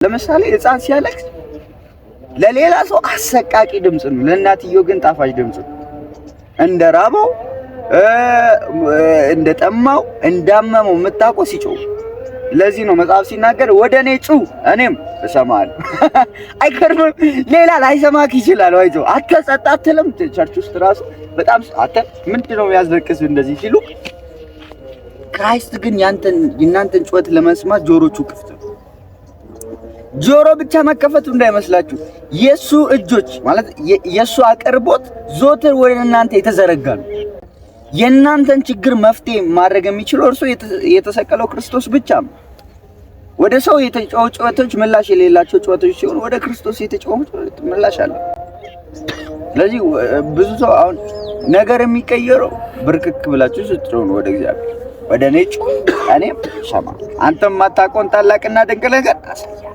ለምሳሌ ሕፃን ሲያለቅስ ለሌላ ሰው አሰቃቂ ድምፅ ነው፣ ለእናትየው ግን ጣፋጭ ድምፅ ነው። እንደ ራበው፣ እንደ ጠማው፣ እንዳመመው የምታውቀው ሲጮህ። ለዚህ ነው መጽሐፍ ሲናገር ወደ እኔ ጩህ እኔም እሰማለሁ። አይገርምም? ሌላ ላይሰማክ ይችላል። ወይዞ አንተ ጸጥ አትልም? Church ውስጥ ራሱ በጣም አንተ ምንድን ነው የሚያስለቅስ እንደዚህ ሲሉ፣ Christ ግን ያንተን የእናንተን ጩኸት ለመስማት ጆሮቹ ክፍት ነው። ጆሮ ብቻ መከፈቱ እንዳይመስላችሁ፣ የሱ እጆች ማለት የሱ አቅርቦት ዘወትር ወደ እናንተ የተዘረጋ ነው። የእናንተን ችግር መፍትሄ ማድረግ የሚችለው እርሱ የተሰቀለው ክርስቶስ ብቻ ነው። ወደ ሰው የተጮሁ ጩኸቶች ምላሽ የሌላቸው ጩኸቶች ሲሆኑ ወደ ክርስቶስ የተጮሁ ምላሽ አለ። ስለዚህ ብዙ ሰው አሁን ነገር የሚቀየረው ብርክክ ብላችሁ ስትጮሁ ነው ወደ እግዚአብሔር። ወደ እኔ ጩህ እኔም ሰማ፣ አንተም የማታውቀውን ታላቅና ድንቅ ነገር አሳያለሁ።